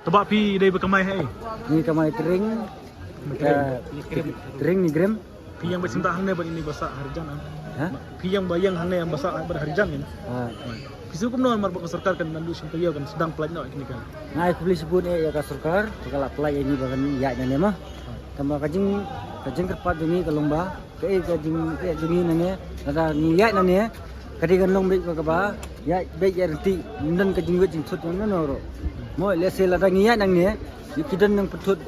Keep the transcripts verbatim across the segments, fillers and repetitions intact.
Ba phi dei ba kamai hei. Ni kamai tring. Tring ni grim. Phi ïeng ba sngewthuh hangne ba ini ba sah Harijan, ah. Ha? Phi ïeng ba ïeng hangne ba sah ba Harijan, kan? Ha. Phi sngewthuh kumno mar ba ka sorkar kan naduh shim taïew kan sdang pynlait noh kine kan. Nga ai khublei shibun eh ïa ka sorkar, ka la pynlait ïa ngi ba kan ïaid nangne mo. Tangba ka jing, ka jingkyrpad jong ngi ka long ba kaei ka jing, eh, jong ngi nangne, lada ngi ïaid nangne, ka dei kan long beit ba kaba ïaid beit ïaid ryntih, ym don ka jingwit jingthut ïa no no ruh. Mo, lehse lada ngi ïaid nangne, ïa ki don nongpynthut.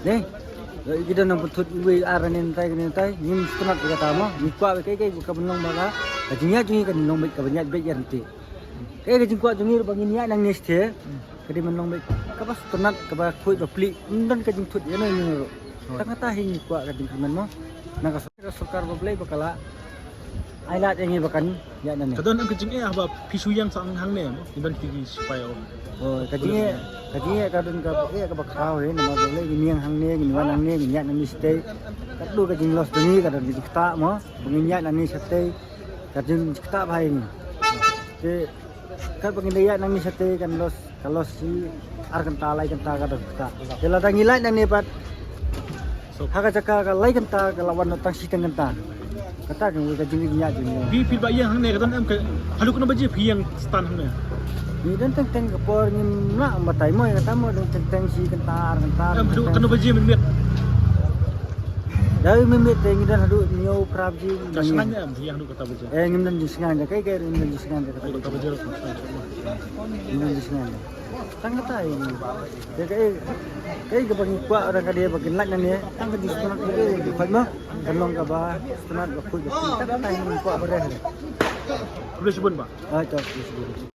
Ne? Ïa ki don nongpynthut iwei ar ne nangtai ne nangtai, ngim sngewtynnat ïa kata mo. Ngi kwah ba kaei kaei ka ban long ba ka, ka jingïaid jong ngi kan long beit kaba ïaid beit ïaid ryntih. Kaei ka jingkwah jong ngi ruh ba ngin ïaid nangne shatei. Ka dei ban long beit kaba sngewtynnat, kaba khuid ba plie, ym don ka jingthut ïa no ïa no ruh. Tang kata hi ngi kwah ka jingkyrmen mo. Na ka sorkar, ka sorkar ba Blei ba ka la ai lad ïa ngi ba kan ïaid nangne. Ka don ka jingeh ba phi shu ïeng sa hangne mo. Ngi don phi ki sipai o. Oh, ka jingeh, ka jingeh ka don ka eh kaba khraw hi, namar ba Blei ngin ïeng hangne, ngin wan hangne, ngin ïaid nangne shatei. Ka don ka jinglos jong ngi, ka don ka jingktah mo. Ba ngin ïaid nangne shatei. Ka jingktah bha ïa ngi. Te katba ngin da ïaid nangne shatei kan los, ka los shi ar kynta lai kynta ka dang ktah. Te lada ngi lait nangne pat ha ka jaka ka lai kynta ka la wan tang shi teng kynta. Kata ka wei ka jingïaid jong ngi. Phi, phi ba ïeng hangne ka don em ka haduh katno baje phi ïeng stand hangne? Ngi don teng teng ka por ngim lah batai mo, kata mo don teng teng shi kynta ar kynta. Em haduh katno baje mynmiet? Dei mynmiet te ngi don haduh hynñiew phra baje. Ka shngaiñ em phi ïeng haduh kata baje? Eh, ngim don jingshngaiñ da, kaei kaei ruh ngim don jingshngaiñ da kata. Kata baje ruh. Ngim don jingshngaiñ da. Tang kata ïa ngi. Te kaei, kaei kaba ngi kwah ruh ka dei ba kin lait nangne. Tang ka jingsngewtynnat ka dei ba khuid mo. Kan long kaba sngewtynnat ba khuid ba khuid. Tang kata ïa ngi kwah ba reh. Khublei shibun bah. Ah, to, khublei shibun.